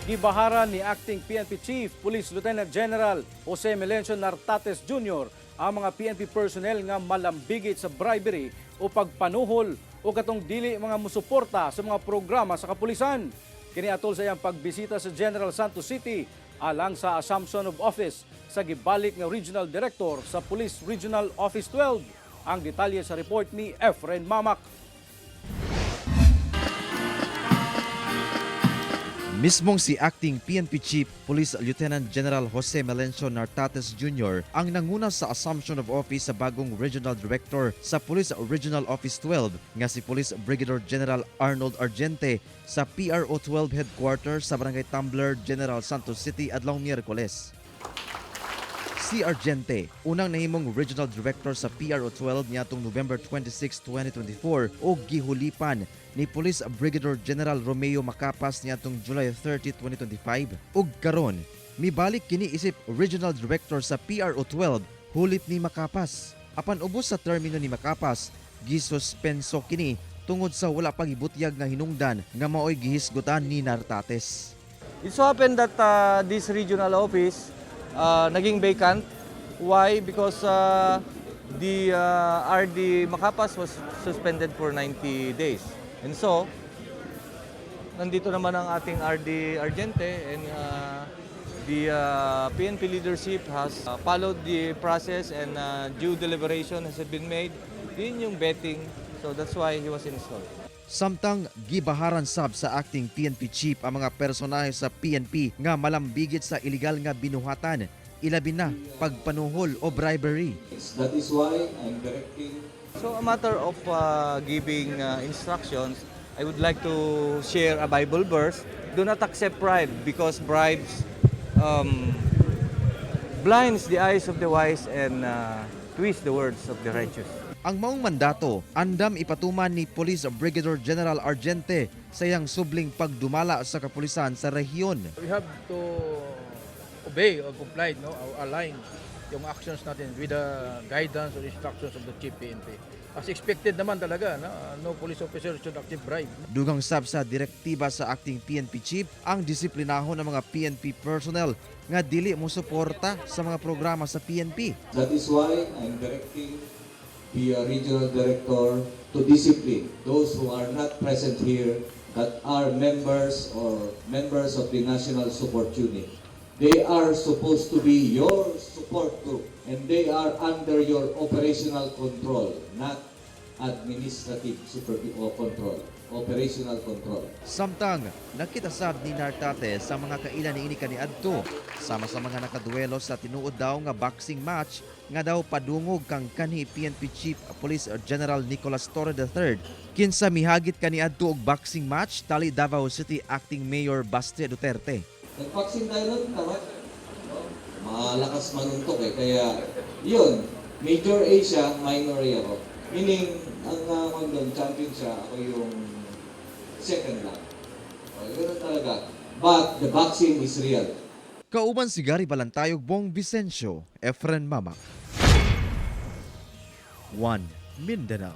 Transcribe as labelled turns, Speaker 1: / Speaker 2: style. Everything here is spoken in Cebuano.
Speaker 1: Gibaharan ni Acting PNP Chief Police Lieutenant General Jose Melencio Nartates Jr. ang mga PNP personnel nga malambigit sa bribery o pagpanuhol o katong dili mga musuporta sa mga programa sa kapulisan. Kini atol sa iyang pagbisita sa General Santos City alang sa assumption of office sa gibalik nga Regional Director sa Police Regional Office 12. Ang detalye sa report ni Efren Mamak.
Speaker 2: Mismong si Acting PNP Chief Police Lieutenant General Jose Melencio Nartates Jr. ang nanguna sa assumption of office sa bagong Regional Director sa Police Regional Office 12 nga si Police Brigadier General Arnold Argente sa PRO 12 Headquarters sa Barangay Tumbler, General Santos City adlaw Miyerkules. Si Argente, unang nahimong Regional Director sa PRO 12 niadtong November 26, 2024 o gihulipan ni Police Brigadier General Romeo Macapas niadtong July 30, 2025. Ug karon, mibalik kini isip Regional Director sa PRO 12 hulip ni Macapas. Apan ubos sa termino ni Macapas, gisuspenso kini tungod sa wala pa gibutyag nga hinungdan nga maoy gihisgutan ni Nartates.
Speaker 3: It so happened that this regional office naging vacant. Why? Because the RD Macapas was suspended for 90 days. And so, nandito naman ang ating RD Argente and the PNP leadership has followed the process and due deliberation has been made. Yun yung vetting. So that's why he was installed.
Speaker 2: Samtang gibaharan sab sa Acting PNP Chief ang mga personahe sa PNP nga malambigit sa iligal nga binuhatan, ilabi na pagpanuhol o bribery.
Speaker 4: That is why I'm directing
Speaker 3: So a matter of giving instructions, I would like to share a Bible verse. Do not accept bribe because bribes blinds the eyes of the wise and twist the words of the righteous.
Speaker 2: Ang maong mandato, andam ipatuman ni Police Brigadier General Argente sa iyang subling pagdumala sa kapulisan sa rehiyon.
Speaker 5: We have to obey or comply, no, or align yung actions natin with the guidance or instructions of the Chief PNP. As expected naman talaga, no, no police officer should accept bribe.
Speaker 2: Dugang sab sa direktiba sa Acting PNP Chief ang disiplinahon ng mga PNP personnel nga dili mo suporta sa mga programa sa PNP.
Speaker 4: That is why I'm directing the regional director to discipline those who are not present here that are members or members of the National Support Unit. They are supposed to be your support group and they are under your operational control, not administrative super or control, operational control.
Speaker 2: Samtang nakita sab ni Nartates sa mga kaila niini kaniadto sama sa mga nakaduelo sa tinuod daw nga boxing match nga daw padungog kang kanhi PNP Chief Police General Nicolas Torre III. Kinsa mihagit kaniadto og boxing match tali Davao City Acting Mayor Baste Duterte.
Speaker 4: Nag-boxing tayo nun, tama? No? Malakas manuntok eh. Kaya, yun, major A siya, minor A ako. Meaning, ang doon, champion siya, ako yung second lang. O, ganun talaga. But the boxing is real.
Speaker 2: Kauban si Gary Balantayog, Bong Vicencio, Efren Mamak. 1 Mindanao.